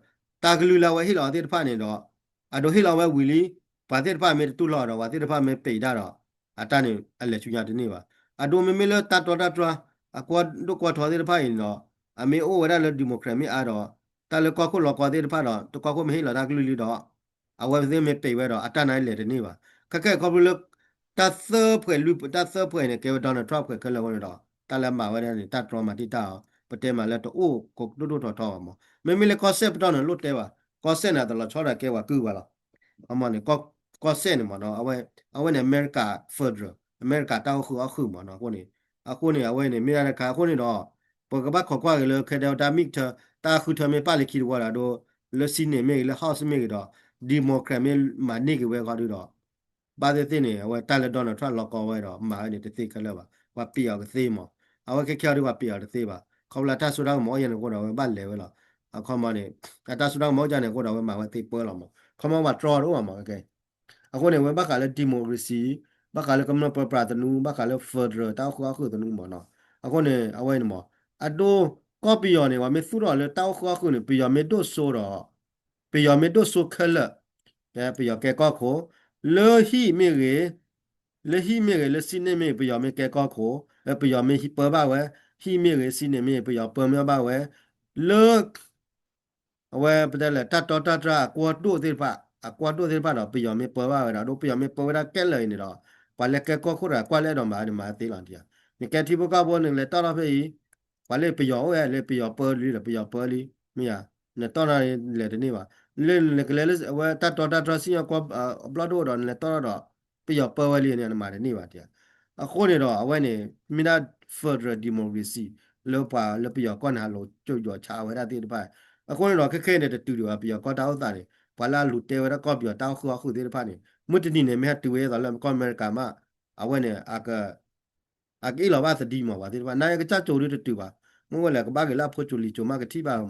တၢ်ကလုၢ်လၢအဝဲဟ့ၣ်လီၤအီၤသ့ၣ်တဖၣ်န့ၣ်ဒီး အဒိဟ့ၣ်လီၤဝဲဝံၤလံ, ပှၤသ့ၣ်တဖၣ်မ့ၢ်တတူၢ်လိာ်ဒီး ပှၤသ့ၣ်တဖၣ်မ့ၢ်ပံးတၢ်ဒီး အတၢ်န့ၣ် အလဲၤဆူညါတန့ၢ်ဘၣ်. အဒိမ့မ့ၢ်လၢတၢ်တီတၢ်တြၢ် အကွီၢ်ဒိၣ်ကွီၢ်ထီသ့ၣ်တဖၣ်အံၤန့ၣ်ဒီး အမ့ၢ်အိၣ်ဝဲဒၣ်လၢ Democrat မ့ၢ်အါဒီး တၢ်လၢကီၢ်ခိၣ်လီၤကီသ့ၣ်တဖၣ်ဒီး တကီၢ်ခိၣ်မ့ၢ်ဟ့ၣ်လီၤတၢ်ကလုၢ်လံဒီး အဝဲသ့ၣ်မ့ၢ်ပံးဝဲဒီး အတၢ်န့ၣ်လဲၤတန့ၢ်ဘၣ်. ခဲခဲခီဖျိလၢ တၢ်သၢဖှဲးလွံၢ် တၢ်သၢဖှဲးန့ၣ် ကဲဝဲ Donald Trump ဖှဲးခဲလၢာ်အဃိန့ၣ်ဒီး တၢ်လၢမၤဝဲဒၣ်န့ၣ် တၢ်တြီမၤတံာ်တာ်အီၤ ပတဲမးလၢတအိၣ်ကိးဒိၣ်ဒိၣ်ထီထီဘၣ်မး. မ့မ့ၢ်လၢကီၢ်စဲၣ်ပတီၢ်န့ၣ် လိၣ်တဲဘၣ်. ကီၢ်စဲၣ်န့ၣ် တလီၤဆီဒီးကဲပှၤကုၢ်ဘၣ်လီၤ. အမ့ၢ်န့ၣ် ကီၢ်စဲၣ်န့ၣ်မ့ၢ်နီၤ အဝဲ အဝဲန့ၣ် အမဲရကၤ federal အမဲရကၤတၢ်အိၣ်ဃုာ်အီၣ်ဃုာ်မ့ၢ်နီၤ. အဃိန့ၣ် အဃိန့ၣ် အဝဲန့ၣ် မ့ၢ်ဒၣ်တခါ အဃိန့ၣ်ဒီး ပကဘၣ်ခိးကွၢ်က့ၤလၢ ခဲဒဲတၢ်မံၣ်ထၢ တၢ်ဃုထၢမ့ၢ်ပာ်လၢခံတဝီဒီး အဒိ လၢ Senate မ့ၢ်ဂ့ၤ လၢ House မ့ၢ်ဂ့ၤဒီး Democrat မ့ၢ်မၤန့ၢ်က့ၤဝဲခီဒုဒီး ဘၣ်သ့ၣ်သ့ၣ်န့ၣ် အဝဲတၢ်လၢ Donald Trump လီၤကီဝဲဒီး မၤဝဲန့ၣ် တသ့ခဲလၢာ်ဘၣ်. ပှၤပံးအီၤကသ့မး. အဝဲခဲခဲအံၤဒု ပှၤပံးအီၤတသ့ဘၣ်. ခီဖျိလၢတၢ်စိတၢ်ကမီၤအိၣ်ယဲန့ၣ်အဃိဒီး အဝဲဘၣ်လဲၤဝဲလီၤ. အခီမ့ၢ်န့ၣ် အတၢ်စိတၢ်ကမီၤအိၣ်ယဲန့ၣ်အဃိဒီး အဝဲမၤဝဲသ့ပၢလီၤမး. ခီမ့ၢ်ပှၤတြီတအိၣ်ဘၣ်မး ခဲခဲ အဃိန့ၣ် အဝဲဘၣ်ဃးလၢ democracy ဘၣ်ဃးလၢကမျၢၢ်ပၢပြးသနူ ဘၣ်ဃးလၢ federal တၢ်အိၣ်ဃုာ်အီၣ်ဃုာ်သနူမးနီၤ. အဃိန့ၣ် အဝဲန့ၣ်မး အဒိ ကီၢ်ပယီၤန့ၣ် ပှၤမ့ၢ်သူၣ်ထီၣ်လၢတၢ်အိၣ်ဃုာ်အီၣ်ဃုာ်န့ၣ် ပယီၤမ့ၢ်ဒိၣ်စိဒီး ပယီၤမ့ၢ်ဒိၣ်စိခဲလၢာ် ပယီၤကဲကီၢ်ခိၣ် လၢဟံၣ်မ့ၢ်ဂ့ၤ လၢဟံၣ်မ့ၢ်ဂ့ၤ လၢ Senate မ့ၢ်ဂ့ၤ ပယီၤမ့ၢ်ကဲကီၢ်ခိၣ် ပယီၤမ့ၢ်ပၢဘၣ်ဝဲ ဟံၣ်မ့ၢ်ဂ့ၤ Senate မ့ၢ်ဂ့ၤ ပယီၤပၢမ့ၢ်ဘၣ်ဝဲ လၢ အဝဲပတဲလၢ တၢ်တီတၢ်တြၢ်အကွီၢ်ဒိၣ်သ့ၣ်တဖၣ် အကွီၢ်ဒိၣ်သ့ၣ်တဖၣ်ဒီး ပယီၤမ့ၢ်ပၢဘၣ်ဝဲဒီး အဒိပယီၤမ့ၢ်ပၢဝဲဒၣ်ခဲလၢာ်အံၤန့ၣ်ဒီး ပှၤလၢကဲကီၢ်ခိၣ်တဂၤ ကွၢ်လၢအဲၣ်ဒိးမၤန့ၣ် မၤသ့လီၤတံၢ်ဧါ. နကဲထံဖိကီၢ်ဖိန့ၣ် လဲၤတီၣ်ထီၣ်ဖဲအံၤ ပှၤလၢပယီၤအိၣ်ဝဲလၢပယီၤပၢလံဒီး ပယီၤပၢလံ မ့ၢ်ဧါ. နတီၣ်ထီၣ်လဲၤတန့ၢ်ဘၣ်. လၢနကလဲၤလၢအဝဲတၢ်တီတၢ်တြၢ်စံၣ်ညီၣ်ကွီၢ် အဘျီၣ်ဒိၣ်ဒီး နလဲၤတီၣ်ထီၣ်ဒီး ပယီၤပၢဝဲလံန့ၣ် နမၤတန့ၢ်ဘၣ်တံၢ်ဧါ. အဃိန့ၣ်ဒီး အဝဲန့ၣ် မ့ၢ်ဒၣ် federal democracy လၢပှၤလၢပယီၤကီၢ်န့ၣ် ဟးလိာ်ကၠိယီၤဆါဝဲဒၣ်သ့ၣ်တဖၣ်. အဃိန့ၣ်ဒီး ခဲခဲအံၤန့ၣ် တတုၤဒံးဘၣ် ပယီၤကီၢ်တၢ်အိၣ်သးန့ၣ် ပှၤလၢအလူၤတဲဝဲဒၣ်ကီၢ်ပယီၤတၢ်အိၣ်ဃုာ်အီၣ်ဃုာ်သ့ၣ်တဖၣ်န့ၣ် မုၢ်တနံၤန့ၣ် မ့ၢ်ဟဲတုၤဝဲအသိးလၢကီၢ်အမဲရကၤမး အဝဲန့ၣ် အကအ့ၣ်လိာ်ဘၣ်သဒံမး ပှၤသ့ၣ်တဖၣ် နာ်က့ကစၢ်ကၠိဒုတတုၤဘၣ်. မ့ၢ်ဝဲလဲၣ် ကဘၣ်က့ၤလၢအဖိကၠိလံၤကၠိမးကထံၣ်ဘၣ်မး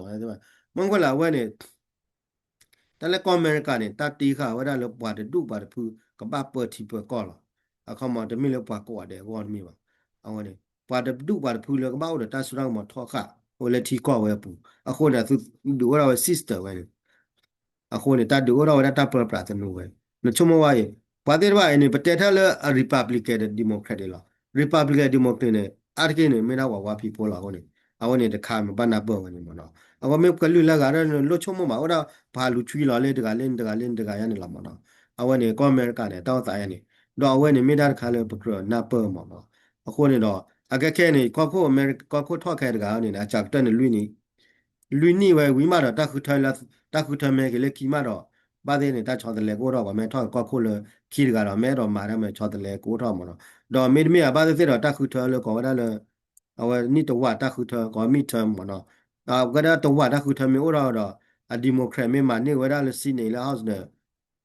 မ့ၢ်ဝဲလဲၣ် အဝဲန့ၣ် တၢ်လၢကီၢ်အမဲရကၤန့ၣ် တၢ်တ့ဃာ်ဝဲဒၣ်လၢပှၤတဒူၣ်ပှၤတဖု ကဘၣ်ပၢထံပၢကီၢ်လီၤ. အခီမး တမ့ၢ်လၢပှၤကိးဂၤဒဲးအဂီၢ်တမ့ၢ်ဘၣ်. အဝဲန့ၣ် ပှၤတဒူၣ်ပှၤတဖုလၢကဘၣ်အိၣ်ဒီးတၢ်စိတၢ်ကမီၤထီဃာ် အိၣ်လၢထံကီၢ်ဝဲအပူၤ အဃိန့ၣ် အသုဒုးအိၣ်ထီၣ်ဝဲ system ဝဲန့ၣ် အဃိန့ၣ် တၢ်ဒုးအိၣ်ထီၣ်ဝဲဒၣ်တၢ်ပၢပြးသနူဝဲ နဆိကမိၣ်ဝဲအံၤ ပှၤသ့ၣ်တဖၣ်အံၤန့ၣ် ပတဲထီၣ်လၢအ Republican ဒီး Democrat န့ၣ်လီၤ. Republican Democrat န့ၣ် အါတက့ၢ်န့ၣ် မ့ၢ်ဒၣ်ပှၤဝါဖံးဖိလီၤအဃိန့ၣ် အဝဲန့ၣ်တခါမ့ၢ်ဘၣ်နၢ်ပၢၢ်ဝဲန့ၣ်မ့ၢ်နီၤ. အဃိမ့ၢ်ကလုာ်လၢဂၤဒီး နလိၣ်ဆိကမိၣ်မး အိၣ်ဒၣ်ပှၤလူၤဆွံလီၤလၢတဂၤလၢနတဂၤလၢနတဂၤယါန့ၣ်လီၤမ့ၢ်နီၤ. အဝဲန့ၣ် ကီၢ်အမဲရကၤန့ၣ် တၢ်အိၣ်သးယါန့ၣ် ဒီးအဝဲန့ၣ်မ့ၢ်ဒၣ်တခါလၢပကြၢးနၢ်ပၢၢ်မ့ၢ်နီၤ. အဃိန့ၣ်ဒီး အခဲခဲအံၤန့ၣ် ကီၢ်ခိၣ် အမဲရကၤ ကီၢ်ခိၣ်ထီၣ်ခဲတဂၤန့ၣ် အစှၤကတၢၢ်န့ၣ်လွံၢ်နံၣ်, လွံၢ်နံၣ်ဝဲဝံၤမးဒီး တၢ်ဃုထၢလၢ တၢ်ဃုထၢမဲက့ၤလၢခံမးဒီး ဘၣ်သ့ၣ်န့ၣ် တၢ်ဆီတလဲကအိၣ်ထီၣ် ပှၤမ့ၢ်ထီၣ်ကီၢ်ခိၣ်လၢခံတဂၤဒီး မ့ၢ်အဲၣ်ဒိးမၤတၢ်မ့ၢ်ဆီတလဲကအိၣ်ထီၣ်မ့ၢ်နီၤ. ဒီးမ့တမ့ၢ်အဘၣ်သ့ၣ်သ့ၣ်ဒီး တၢ်ဃုထၢလၢကိးဝဲဒၣ်လၢ အဝဲနံၣ်တဝာ်တၢ်ဃုထၢ ကိး midterm မ့ၢ်နီၤ. အဝဲဒၣ်တဝာ်တၢ်ဃုထၢမ့ၢ်အိၣ်ထီၣ်ဒီး အ Democrat မ့ၢ်မၤန့ၢ်ဝဲဒၣ်လၢ Senate လၢ House န့ၣ်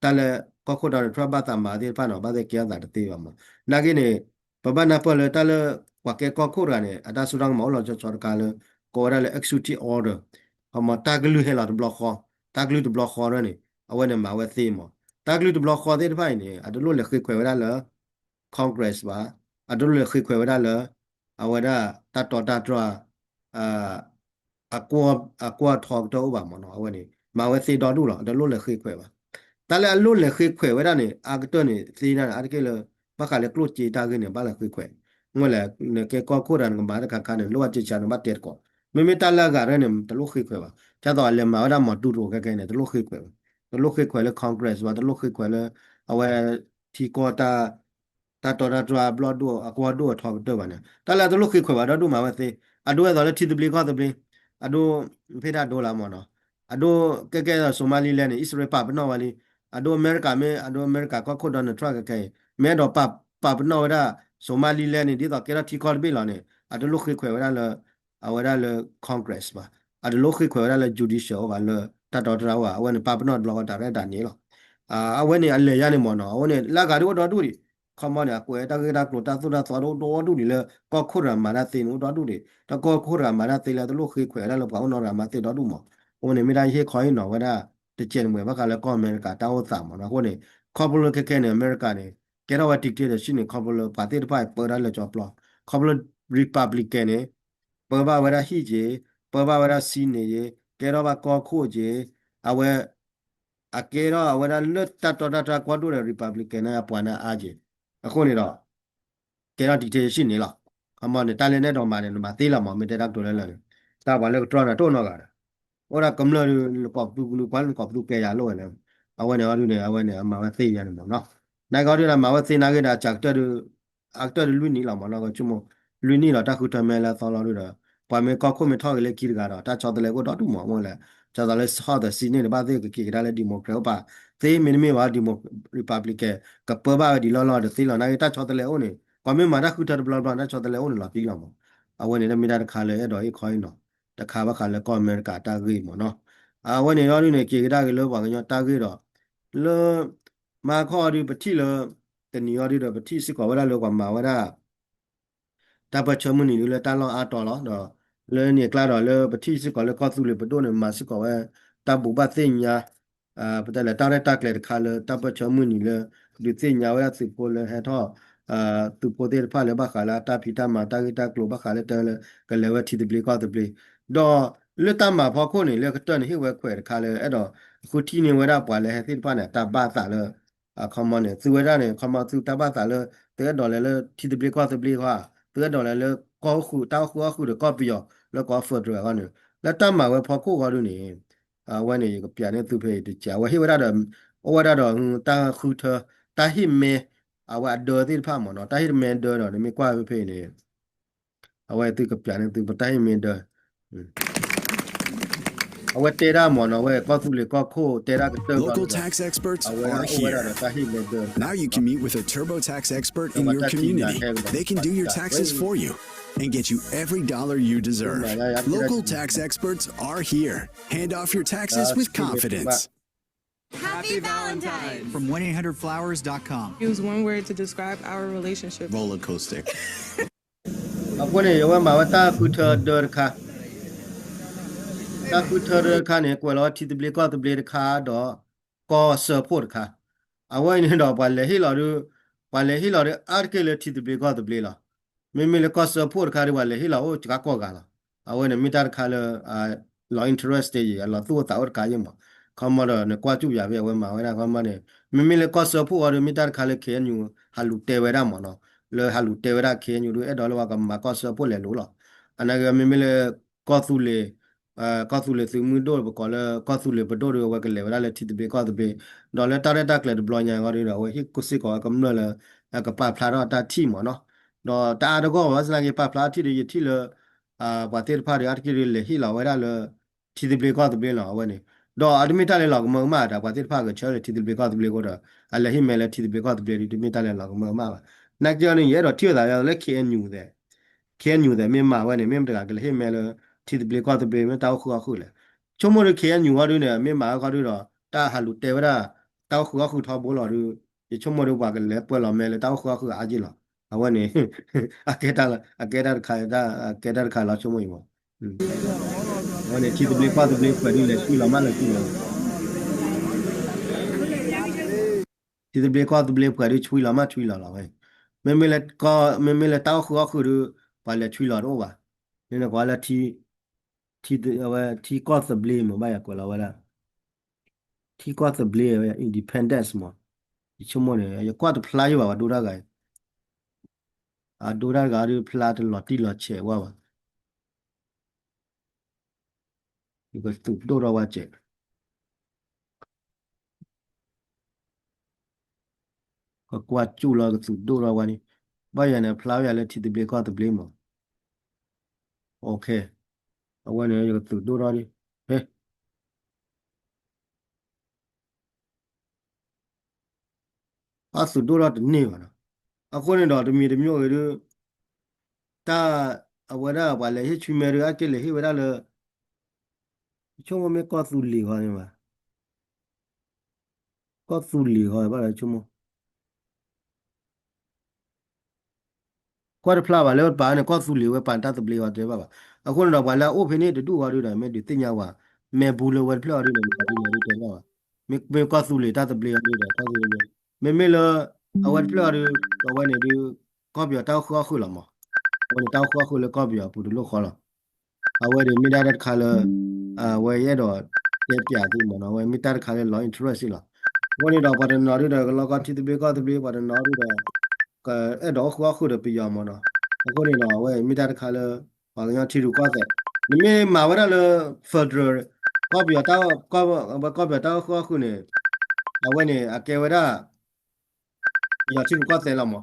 တၢ်လၢ ကီၢ်ခိၣ် Donald Trump ဘၣ်သးမၤသ့ၣ်တဖၣ်န့ၣ် ဘၣ်သ့ၣ်ကဲထီၣ်သးတသ့ဘၣ်မ့ၢ်. နာ်က့န့ၣ် ပဘၣ်နၢ်ပၢၢ်လၢတၢ်လၢ ပှၤကဲကီၢ်ခိၣ်တဂၤန့ၣ် အတၢ်စိတၢ်ကမီၤအိၣ်လီၤဆီဆီတခါလၢ ကိးဝဲဒၣ်လၢ executive order မ့ၢ် တၢ်ကလုၢ်ဟဲလီၤတဘျီဃီ, တၢ်ကလုၢ်တဘျီဃီဒၣ်န့ၣ် အဝဲန့ၣ်မၤဝဲသ့မ့ၢ်. တၢ်ကလုၢ်တဘျီဃီသ့ၣ်တဖၣ်အံၤန့ၣ် အတလိၣ်လဲၤဃ့ခွဲးဝဲဒၣ်လၢ Congress ဘၣ်, အတလိၣ်လဲၤဃ့ခွဲးဝဲဒၣ်လၢ အဝဲဒၣ်တၢ်တီတၢ်တြၢ် အကွီၢ်ထီကတၢၢ်အိၣ်ဘၣ်မ့ၢ်နီၤ. အဝဲန့ၣ် မၤဝဲသ့ဒီဒူၣ်လီၤ, အတလိၣ်လဲၤဃ့ခွဲးဘၣ်. တၢ်လၢအလိၣ်လဲၤဃ့ခွဲးဝဲဒၣ်န့ၣ် အါကတၢၢ်န့ၣ်သ့ဒၣ်န့ၣ် အါတက့ၢ်လၢ ဘၣ်ဃးလၢကျိၣ်စ့တၢ်ဂ့ၢ်န့ၣ် ဘၣ်လဲၤဃ့ခွဲး. မ့ၢ်လဲၣ် နကဲကီၢ်ခိၣ်တဂၤ နကမၤတၢ်တခါခါန့ၣ် လိၣ်ဘၣ်စ့ဆါန့ၣ် ဘၣ်တဲသကိး. မ့မ့ၢ်တၢ်လၢအဂၤတဖၣ်န့ၣ် တလိၣ်ဃ့ခွဲးဘၣ်. ဒ်သိးအလဲၤမၤဝဲဒၣ် Maduro ခဲကဲန့ၣ် တလိၣ်ဃ့ခွဲးဘၣ်. တလိၣ်ဃ့ခွဲးလၢ Congress ဘၣ်, တလိၣ်ဃ့ခွဲးလၢ အဝဲထံကီၢ် တၢ်တီတၢ်တြၢ်အဘျီၣ်ဒိၣ် အကွီၢ်ဒိၣ်အထီကတၢၢ်ဘၣ်န့ၣ် တၢ်လၢအတလိၣ်ဃ့ခွဲးဘၣ် ဒီဒူၣ်မၤဝဲသ့. အဒိဝဲသိးလၢထံသဘျ့ကီၢ်သဘျ့, အဒိ ဖဲဒၣ်ဒိလၢမ့ၢ်နီၤ, အဒိ ကဲကဲသိး Somaliland န့ၣ် အံၣ်စရ့လးပာ်ပနီၣ်ဝဲလံ. အဒိအမဲရကၤမ့ၢ် အဒိအမဲရကၤကီၢ်ခိၣ် Donald Trump ခဲကဲအံၤ မ့ၢ်အဲၣ်ဒိးပာ်ပနီၣ်ဝဲဒၣ် Somaliland န့ၣ် ဒ်သိးကဲထီၣ်ထံကီၢ်တဘ့ၣ်လီၤန့ၣ် အတလိၣ်ဃ့ခွဲးဝဲဒၣ်လၢ အဝဲဒၣ်လၢ Congress ဘၣ်, အတလိၣ်ဃ့ခွဲးဝဲဒၣ်လၢ judicial အိၣ်ဘၣ် လၢတၢ်တီတြၢ်အိၣ်ဘၣ်. အဝဲန့ၣ် ပာ်ပနီၣ်တဘျီဃီ တၢ်ရဲၣ်တၢ်န့ၣ်လီၤ. အဝဲန့ၣ်အလဲၤယါန့ၣ်မ့ၢ်နီၤ, အဝဲန့ၣ် လၢအဂၤဒ်အိၣ်ဒီဒူၣ်ဒံး, ခီမီန့ၣ် အကွဲးတၢ်ဂ့ၢ်တၢ်ကျိၤ တၢ်သိၣ်တၢ်သီဒ်အိၣ်ဒီဒူၣ်ဒံးလၢ ကီၢ်ခိၣ်တဂၤမၤတၢ်သ့န့ၣ် အိၣ်ဒီဒူၣ်ဒံး, တၢ်ကီၢ်ခိၣ်တဂၤမၤတၢ်သ့လၢ တလိၣ်ဃ့ခွဲးဝဲဒၣ်လၢပှၤအိၣ်နီၢ်တဂၤမၤသ့ဒီဒူၣ်မ့ၢ်. အဝဲန့ၣ်မ့ၢ်ဒၣ်ယဟ့ၣ်ခီဟ့ၣ်နီၤဝဲဒၣ် တကဲးတမှဲၤ ဘၣ်ဃးလၢကီၢ်အမဲရကၤတၢ်အိၣ်သးမ့ၢ်နီၤ. အဃိန့ၣ် ခီဖျိလၢခဲခဲန့ၣ် အမဲရကၤန့ၣ် ကဲထီၣ်ဝဲ dictatorship န့ၣ် ခီဖျိလၢပှၤသ့ၣ်တဖၣ်ပၢတၢ်လၢကၠီပျီ, ခီဖျိလၢ Republican န့ၣ် ပၢဘၣ်ဝဲဒၣ်ဟံၣ်က့ၤ, ပၢဘၣ်ဝဲဒၣ် Senate က့ၤ, ကဲထီၣ်ဘၣ်ကီၢ်ခိၣ်က့ၤ, အဝဲ အကဲထီၣ်အဝဲဒၣ်လၢတၢ်တီတၢ်တြၢ်ကွီၢ်ဒိၣ်ဒီး Republican န့ၣ် အပှၤန့ၣ်အါက့ၤ. အဃိန့ၣ်ဒီး ကဲထီၣ် dictatorship န့ၣ်လီၤ. ခီမီန့ၣ် တၢ်လၢနအဲၣ်ဒိးမၤန့ၣ် နမၤသ့လီၤမ့ၢ် မ့ၢ်တဲတၢ်ကတိၤလၢလၢာ်န့ၣ်, တၢ်ပှၤလၢကတြီန့ၣ် တအိၣ်နီတဂၤဒီး အိၣ်ဒၣ်ကမျၢၢ်ဒုး နကိးပသူကလုာ်ကွၢ် နကိးပသူကဲယၤလိၣ်ဝဲန့ၣ်, အဝဲန့ၣ်အီၤဒုးန့ၣ် အဝဲန့ၣ် အမၤဝဲသ့ယါန့ၣ်မ့ၢ်နီၤ. နာ်က့အီၤဒုးန့ၣ် အမၤဝဲသ့နာ်က့ဒီး အစှၤကတၢၢ်ဒုး အကတၢၢ်ဒုးလွံၢ်နံၣ်လီၤမ့ၢ်နီၤ. ဆိကမိၣ် လွံၢ်နံၣ်ဒီးတၢ်ဃုထၢမဲလၢအသီလီၤဒုးဒီး ပှၤမ့ၢ်ကီၢ်ခိၣ်မ့ၢ်ထီၣ်က့ၤလၢခံတဂၤဒီး တၢ်ဆီတလဲကအိၣ်ဒီဒူၣ်မ့ၢ် မ့ၢ်လဲၣ်. ဒ်သိးလၢ House ဒီး Senate န့ၣ် ဘၣ်သ့ၣ်ကက့ၤကဒါလၢ Democrat အိၣ်ပာ်သ့ မ့တမ့ၢ်ဘၣ် Demo- Republican ကပၢဘၣ်ဝဲဒ်လီၢ်လီၢ်တသ့လီၤ. နာ်က့တၢ်ဆီတလဲအိၣ်န့ၣ် ပှၤမ့ၢ်မၤတၢ်ဃုထၢတဘျီဘျီ တၢ်ဆီတလဲအိၣ်န့ၣ်လီၤတံၢ်လီၤမ့ၢ်. အဝဲန့ၣ်တမ့ၢ်တၢ်တခါလၢအဲၣ်ဒိးဟ့ၣ်ခီဟ့ၣ်နီၤ တခါဘၣ်ဃးလၢကီၢ်အမဲရကၤတၢ်ဂ့ၢ်မ့ၢ်နီၤ. အဝဲန့ၣ်အီၤဒုးန့ၣ် က့ၤကဒါက့ၤလၢပှၤကညီတၢ်ဂ့ၢ်ဒီး လၢ မဟါခီအီၤဒုး ပထံၣ်လၢ တနံၤအီၤဒုးဒီး ပထံၣ်စ့ၢ်ကီးဝဲဒၣ်လၢပှၤမၤဝဲဒၣ် တၢ်ပၢၢ်ဆၢမုၢ်နံၤဒုးလၢတၢ်လီၢ်အါတီၤလီၤ. ဒီးလၢန့ၣ်အကျါဒီးလၢပထံၣ်စ့ၢ်ကီးလၢကီၢ်သူလ့ၤပဒိၣ်န့ၣ် မၤစ့ၢ်ကီးဝဲ တၢ်ဘူးဘၣ်သ့ၣ်ညါ ပတဲလၢတၢ်ရဲၣ်တၢ်ကျဲၤတခါလၢ တၢ်ပၢၢ်ဆၢမုၢ်နံၤလၢ ဒုးသ့ၣ်ညါဝဲဒၣ်သုးဖိလၢဟဲထီၣ် သုးဖိသ့ၣ်တဖၣ်လၢဘၣ်ဃးလၢအတၢ်ဖံးတၢ်မၤတၢ်ဂ့ၢ်တၢ်ကျိၤ ဘၣ်ဃးလၢတဲလၢ ကလဲၤဝဲထံသဘျ့ကီၢ်သဘျ့ ဒီးလၢတၢ်မၤဖီခိၣ်န့ၣ် လၢကတၢၢ်န့ၣ် ဟ့ၣ်ဝဲခွဲးတခါလၢ အဲၣ်ဒိးဃုထံၣ်န့ၢ်ဝဲဒၣ်ပှၤလၢဟဲသ့ၣ်တဖၣ်န့ၣ် တၢ်ဘၣ်သးလၢ အခီမီန့ၣ် သုဝဲဒၣ်န့ၣ် ခီမီသုတၢ်ဘၣ်သးလၢ သုအဲၣ်ဒိးလဲၤလၢထံသဘျ့ကီၢ်သဘျ့ဃီ, သုအဲၣ်ဒိးလဲၤလၢကီၢ်အိၣ်ဃုာ် တၢ်အိၣ်ဃုာ်အီၣ်ဃုာ်ဒီးကီၢ်ပယီၤ လၢကီၢ် federal အဂီၢ်န့ၣ် လၢတၢ်မၤဝဲဖီခိၣ်ဃီဒုးန့ၣ် အဝဲန့ၣ် ယကပျးန့ၢ်သုဖဲအံၤတကး အဝဲဟ့ၣ်ဝဲဒၣ်ဒီး အိၣ်ဝဲဒၣ်ဒီး တၢ်ဃုထၢ တၢ်ဟ့ၣ်မဲ အဝဲအဒၢသ့ၣ်တဖၣ်မ့ၢ်နီၤ တၢ်ဟ့ၣ်မဲဒၢဒီး နမ့ၢ်ကွၢ်ဖဲဖဲအံၤန့ၣ် အဝဲသုကပျးန့ၢ်သုပတၢ်ဟ့ၣ်မဲဒၢ အဝဲတဲဒၣ်မ့ၢ်နီၤ အဝဲကီၢ်သူလ့ၤကီၢ်ခိၣ်တဲဒၣ်ကတၢၢ်ဘျီ Local tax experts are အဝဲဒၣ်အိၣ်ဝဲဒၣ်ဒီးတၢ်ဟ့ၣ်မဲဒၢ here. Now you can meet with a TurboTax expert in your community. They can do your taxes for you and get you every dollar you deserve. Local tax experts are here. Hand off your taxes with confidence. Happy Valentine's! From one eight hundred flowers dot com. Use one word to describe our relationship. Roller coaster. အဃိန့ၣ် အဝဲမၤဝဲတၢ်ဃုထၢဒၢတခါ, တၢ်ဃုထၢဒၢတခါန့ၣ် ကွဲးလီၤဝဲထံသဘျ့ကီၢ်သဘျ့တခါဒီး ကီၢ်စၢဖှိၣ်တခါ, အဝဲအံၤန့ၣ်ဒီးပှၤလဲၤဟ့ၣ်လီၤဒုး, ပှၤလဲၤဟ့ၣ်လီၤဒုးအါတက့ၢ်လၢထံသဘျ့ကီၢ်သဘျ့လီၤ. မ့မ့ၢ်လၢကီၢ်စၢဖှိၣ်တခါဒီးပှၤလဲၤဟ့ၣ်လီၤအိၣ်စှၤကိးဂၤလီၤ. အဝဲန့ၣ်မ့ၢ်တၢ်တခါလၢ လီၤ interesting အလီၤသူၣ်အိၣ်သးအိၣ်တခါယဲၢ်မး, ခီမီဒီးနကွၢ်စူၣ်ယၤဖဲအဝဲမၤဝဲဒၣ်ခီမီန့ၣ် မ့မ့ၢ်လၢကီၢ်စၢဖှိၣ်အီၤဒီး မ့ၢ်တၢ်တခါလၢ KNU ဟးလူၤတဲဝဲဒၣ်မးနီၤ, လၢဟးလူၤတဲဝဲဒၣ် KNU ဒုး အဲၣ်ဒိးလၢပှၤကမၤကီၢ်စၢဖှိၣ်လဲၤလိၤလီၤ. အနာ်က့မ့မ့ၢ်လၢ ကီၢ်သူလ့ၤ ကီၢ်သူလ့ၤသုးမုၢ်ဒိၣ် ပကိးလၢကီၢ်သူလ့ၤပဒိၣ်ဒီး အဝဲကလဲၤဝဲဒၣ်လၢထံသဘျ့ကီၢ်သဘျ့, ဒီးလၢတၢ်ရဲၣ်တၢ်ကျဲၤတဘျီညါအဂီၢ်ဒီး အဝဲဟ့ၣ်ကူၣ်စ့ၢ်ကီးဝဲကမျၢၢ်လၢ ကပာ်ဖျါထီၣ်တၢ်ထံၣ်မးနီၤ, ဒီးတအါတဂီၢ်ဘၣ် ဘၣ်ဆၣ်သနာ်က့ ပာ်ဖျါထံၣ်ဒီး ယထံၣ်လၢ ပှၤသ့ၣ်တဖၣ်ဒီး အါတက့ၢ်ဒီး လဲၤဟ့ၣ်လီၤဝဲဒၣ်လၢ ထံသဘျ့ကီၢ်သဘျ့လီၤ အဝဲန့ၣ်. ဒီးအတမ့ၢ်တၢ်လၢလီၤကမၢကမၣ်တၢ် ပှၤသ့ၣ်တဖၣ်ဂဲၤဆၢလၢထံသဘျ့ကီၢ်သဘျ့အဃိဒီး အလဲၤဟ့ၣ်မဲလၢထံသဘျ့ကီၢ်သဘျ့ဒီး တမ့ၢ်တၢ်လၢလီၤကမၢကမၣ်ဘၣ်. နာ်က့အီၤန့ၣ် ယအဲၣ်ဒိးထံၣ်အသးလၢ ခ့ၣ်အဲၣ်ယူၣ်သဲး ခ့ၣ်အဲၣ်ယူၣ်သဲး မ့ၢ်မၤဝဲန့ၣ် မ့ၢ်မတဂၤကလဲၤဟ့ၣ်မဲလၢ ထံသဘျ့ကီၢ်သဘျ့ မ့ၢ်တၢ်အိၣ်ဃုာ်အီၣ်ဃုာ်လဲၣ်. ဆိကမိၣ်ဒီး ခ့ၣ်အဲၣ်ယူၣ်အီၤဒုန့ၣ် မ့ၢ်မၤဝဲခီဒုဒီး တၢ်ဟးလူၤတဲဝဲဒၣ် တၢ်အိၣ်ဃုာ်အီၣ်ဃုာ်ထီဘိလီၤဒု ယဆိကမိၣ်ဒီး ပှၤကလဲၤပၢလီၤမဲလၢတၢ်အိၣ်ဃုာ်အီၣ်ဃုာ်အါက့လီၤ. အဝဲန့ၣ် အကဲတၢ်လၢ အကဲတၢ်တခါ အကဲတၢ်တခါလီၤ ဆိကမိၣ်အံၤမး. အဝဲန့ၣ် ထံသဘျ့ကီၢ်သဘျ့ပှဲၤဒုလဲၤဆွံလီၤမးလဲၤဆွံလီၤ ထံသဘျ့ကီၢ်သဘျ့ပှဲၤဒုဆွံလီၤမးဆွံလီၤလီၤဝဲ. မ့မ့ၢ်လၢ မ့မ့ၢ်လၢတၢ်အိၣ်ဃုာ်အီၣ်ဃုာ်ဒု ပှၤလဲၤဆွံလီၤတအိၣ်ဘၣ်. န့ၣ်ကွၢ်လၢ ထံ အဝဲထံကီၢ်သဘျ့မး ဘၣ်ယၤကွဲးလီၤဝဲဒၣ် ထံကီၢ်သဘျ့ဝဲ independence မး. ယဆိကမိၣ်န့ၣ် ယကွၢ်တဖျါယိၣ်ဘၣ် ပှၤဒိတၢ်ဂၤအံၤ အဒိတၢ်ဂၤဒုဖျါတလီၤတံၢ်လီၤဆဲးဝဲဘၣ်. ယကသူၣ်ဒိၣ်ထီၣ်ဝဲစဲး ကကွၢ်စူၣ်လီၤကသူၣ်ဒိၣ်ထီၣ်ဝဲန့ၣ် ဘၣ်ယၤန့ၣ် ဖျါဝဲယၤလၢထံသဘျ့ကီၢ်သဘျ့မး. အဝဲန့ၣ် ယကသူၣ်ဒိၣ်ထီၣ်ဒ် ဟဲ အသူၣ်ဒိၣ်ထီၣ်တန့ၢ်ဘၣ်နီၤ. အဃိန့ၣ်ဒီး တမံၤတမံၤဂ့ၤဒု တၢ် အဝဲဒၣ်ပှၤလဲၤဟ့ၣ်ဆွံမဲဒု အက့ၢ်လဲၤဟ့ၣ်ဝဲဒၣ်လၢ ဆိကမိၣ်မ့ၢ်ကီၢ်သူလ့ၤဃီန့ၣ်ဘၣ်. ကီၢ်သူလ့ၤဃီဘၣ်လီၤဆိကမိၣ် ကွၢ်တဖျါဘၣ်လၢပာ်န့ၣ် ကီၢ်သူလ့ၤဝဲပာ်တၢ်သဘျ့ဃီတဲဘၣ်ဘၣ်. အဃိန့ၣ်ဒီး ပှၤလၢအအိၣ်ဖဲန့ၣ်တဒူၣ်ဃီဒုဒီး မ့ၢ်ဒုးသ့ၣ်ညါဝဲ မဲာ်ဘူးလၢဝဲတဖျၢၣ်အီၤဒုန့ၣ် မ့ၢ်ကီၢ်သူလ့ၤတဲဘၣ်ဘၣ်. မ့ၢ် မ့ၢ်ကီၢ်သူလ့ၤတၢ်သဘျ့အီၤဒုဒီး ကီၢ်သူလ့ၤ မ့မ့ၢ်လၢ အဝဲတဖျၢၣ်အီၤဒု အဝဲန့ၣ်ဒု ကီၢ်ပယီၤတၢ်အိၣ်ဃုာ်အီၣ်ဃုာ်လီၤမး. အဝဲန့ၣ်တၢ်အိၣ်ဃုာ်အီၣ်ဃုာ်လၢကီၢ်ပယီၤအပူၤတလိၣ်ဃီလီၤ. အဝဲန့ၣ်မ့ၢ်ဒၣ်တၢ်တခါလၢ အဝဲယအဲၣ်ဒိးတဲပၠးသုမးနီၤ အဝဲမ့ၢ်တၢ်တခါလၢလီၤ interest လီၤ. အဃိန့ၣ်ဒီး ပှၤတနီၤဒုဒီး ကလီကီထံသဘျ့ကီၢ်သဘျ့ ပှၤတနီၤဒုဒီး ကအဲၣ်ဒိးအိၣ်ဃုာ်အီၣ်ဃုာ်ဒီးပယီၤမးနီၤ. အဃိန့ၣ်ဒီး အဝဲမ့ၢ်တၢ်တခါလၢ ပှၤကညီထံရူၢ်ကီၢ်သဲး နမ့ၢ်မၤဝဲဒၣ်လၢ federal ကီၢ်ပယီၤတၢ် ကီၢ်ပယီၤတၢ်အိၣ်ဃုာ်အီၣ်ဃုာ်န့ၣ် အဝဲန့ၣ် အကဲဝဲဒၣ် ပယီၤထံရူၢ်ကီၢ်သဲးလီၤမး.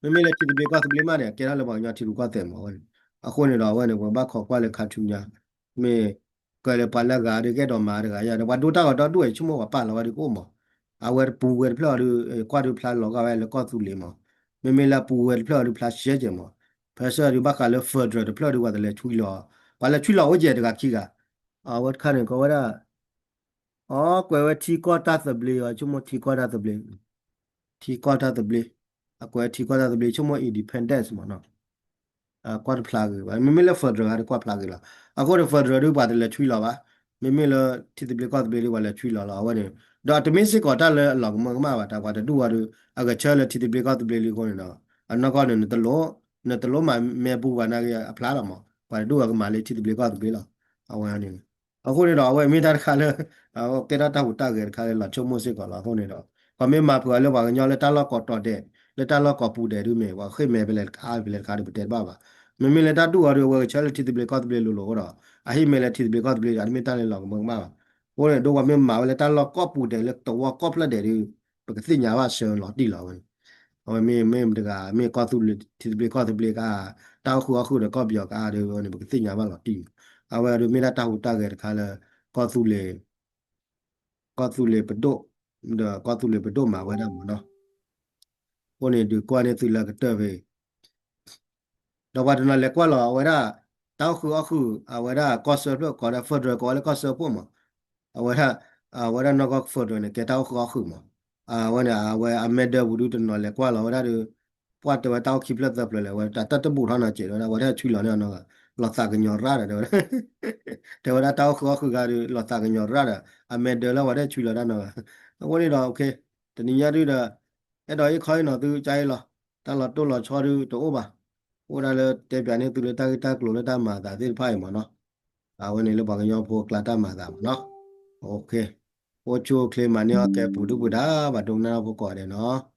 မ့မ့ၢ်လၢထံသဘျ့ကီၢ်သဘျ့မးန့ၣ် အကဲထီၣ်လၢပှၤကညီထံရူၢ်ကီၢ်သဲးမးဝဲန့ၣ်. အဃိန့ၣ်ဒီး အဝဲန့ၣ် ပဘၣ်ခိးကွၢ်လၢခါဆူညါ မ့ၢ်ကဲလၢပှၤလၢအဂၤဒုးကအဲၣ်ဒိးမၤတဂၤယၤဒီး ပှၤဒိတၢ်ဂီၤဒီဒူၣ်အံၤ ဆိကမိၣ်ပှၤပာ်လီၤဝဲဒုးကအိၣ်မး. အဝဲတပူၤဝဲတဖျၢၣ်အီၤဒုး ကွၢ်ဒုးဖျါလီၤဂာ်ဝဲလၢကီၢ်သူလ့ၤမး. မ့မ့ၢ်လၢအပူၤဝဲတဖျၢၣ်အီၤဒုးဖျါရှဲကဲးမး. ဖဲဆၢဒုးဘၣ်ဃးလၢ federal တဖျၢၣ်ဒုး ပှၤတလဲၤဆွံလီၤ ပှၤလဲၤဆွံလီၤအိၣ်ယဲၢ်တဂၤခံဂၤ. အဝဲတခါန့ၣ် ကီးဝဲဒၣ် အကွဲးဝဲထံကီၢ်တၢ်သဘျ့အီၤ ဆိကမိၣ်ထံကီၢ်တၢ်သဘျ့ ထံကီၢ်တၢ်သဘျ့ အကွဲးထံကီၢ်တၢ်သဘျ့ ဆိကမိၣ် independence မးနီၤ. ကွၢ်တဖျါဂ့ၤဘၣ် မ့မ့ၢ်လၢ federal ဂၤဒုးကွၢ်ဖျါဂ့ၤလီၤ. အဃိန့ၣ် federal ဒုးပှၤတလဲၤဆွံလီၤဘၣ်. မ့မ့ၢ်လၢထံသဘျ့ကီၢ်သဘျ့ဒုး ပှၤလဲၤဆွံလီၤလီၤ အဝဲန့ၣ်. ဒီးတမ့ၢ်စ့ၢ်ကီးတၢ်လၢအလီၤကမၢကမၣ်ဘၣ် တၢ်ပှၤတဒူၣ်အီၤဒုး အဂဲၤဆၢလၢထံသဘျ့ကီၢ်သဘျ့လံအဃိန့ၣ်ဒီး အနီၢ်ကီၢ်န့ၣ် နတလိၣ် နတလိၣ်မၤမဲပူၤဘၣ်နာ်က့အဖျါလီၤမး ပှၤတဒူၣ်အီၤကမၤလၢထံသဘျ့ကီၢ်သဘျ့လီၤ. အဝဲန့ၣ် အဃိန့ၣ်ဒီး အဝဲမ့ၢ်တၢ်တခါလၢ ကဲထီၣ်တၢ်ဟူးတၢ်ဂဲၤတခါလၢလီၤဆိကမိၣ်စ့ၢ်ကီးလီၤ. အဃိန့ၣ်ဒီး ပှၤမ့ၢ်မၤပှဲၤအီၤလၢပှၤကညီလၢတၢ်လီၢ်ကိးတီၤဒဲး လၢတၢ်လီၢ်ကိးပူၤဒဲးဒုးမ့ၢ် ပှၤဃ့ၢ်မဲဖဲလဲၣ်တခါ ဖဲလဲၣ်တခါဒုး ပတဲတဘၣ်ဘၣ်. မ့မ့ၢ်လၢတၢ်ဒူၣ်အီၤဒုး အဝဲဂဲၤဆၢလၢထံသဘျ့ကီၢ်သဘျ့လိၤလိၤအဃိဒီး အဟ့ၣ်မဲလၢထံသဘျ့ကီၢ်သဘျ့ဒီး အတမ့ၢ်တၢ်လၢလီၤကမၢကမၣ်ဘၣ်. အဃိန့ၣ် ဒ်ပှၤမ့ၢ်မၤဝဲလၢတၢ်လီၢ်ကိးပူၤဒဲးလၢသဝီကိးဖျၢၣ်ဒဲးဒုး ပကသ့ၣ်ညါဘၣ်ဆၢလီၤတံၢ်လီၤဝဲန့ၣ်. အဝဲမ့ၢ် မ့ၢ်မတဂၤ မ့ၢ်ကီၢ်သူလ့ၤ ထံသဘျ့ကီၢ်သဘျ့ကါ တၢ်အိၣ်ဃုာ်အီၣ်ဃုာ်ဒီးကီၢ်ပယီၤကါဒုးဝဲန့ၣ် ပကသ့ၣ်ညါဘၣ်လီၤတံၢ်လီၤ. အဝဲဒုးမ့ၢ်ဒၣ်တၢ်ဟူးတၢ်ဂဲၤတခါလၢ ကီၢ်သူလ့ၤ ကီၢ်သူလ့ၤပဒိၣ် ဒီးကီၢ်သူလ့ၤပဒိၣ်မၤဝဲဒၣ်မးနီၤ. အဃိန့ၣ်ဒုးကွၢ်န့ၢ်သုလၢကတၢၢ်ဖဲ ဒီးပှၤတနီၤလဲၤကွၢ်လီၤ အဝဲဒၣ် တၢ်အိၣ်ဃုာ်အီၣ်ဃုာ် အဝဲဒၣ်ကီၢ်စၢဖျၢၣ်ကိးဒၣ် federal ကိးဝဲလၢကီၢ်စၢဖှိၣ်မး. အဝဲဒၣ် အဝဲဒၣ်နီၢ်ကီၢ် federal န့ၣ် ကဲတၢ်အိၣ်ဃုာ်အီၣ်ဃုာ်မး. အဝဲန့ၣ် အဝဲအမဲဒၢပူၤဒုးတနီၤလဲၤကွၢ်လီၤဝဲဒၣ်ဒီး ပှၢ်တဲဝဲတၢ်အိၣ်ခံဖျၢၣ်သၢဖျၢၣ်လဲၣ် ဝဲတၢ်တဘူၣ်ထီၣ်နီၤစဲးဝဲဒၣ် ဝဲတဟဲဆွံလီၤန့ၢ်အနီၢ်ဂၤ လီၤသးကညီၤရၣ်ဒီးတဲဝဲဒၣ် တဲဝဲဒၣ်တၢ်အိၣ်ဃုာ်အီၣ်ဃုာ်ဂၤဒီး လီၤသးကညီၤရၣ်ဒီး အမဲဒၢလၢဝဲတဟဲဆွံလီၤတၢ်နီၢ်ဂၤ. အဃိန့ၣ်ဒီး တနံၤညါဒုးဒီး အဲၣ်ဒိးဟ့ၣ်ခီဟ့ၣ်နီၤသုကါအံၤလီၤ. တၢ်လီၤတိၢ်လီၤဆီဒုးတအိၣ်ဘၣ်. အိၣ်ဒၣ်လၢတဲပၠးန့ၢ်သုလၢတၢ်ဂ့ၢ်တၢ်ကျိၤလၢတၢ်မၤအသးသ့ၣ်တဖၣ်အံၤမးနီၤ. အဝဲန့ၣ်လၢပှၤကညီဖိအကျါတၢ်မၤအသးမးနီၤ. အိၣ်ဆူၣ်အိၣ်ချ့မၤန့ၢ်အီၣ်ကဲပူၤဒုၣ်ပူၤဒါ ဘၣ်ဒိကနၣ်ဖိကိးဂၤဒဲးနီၤ.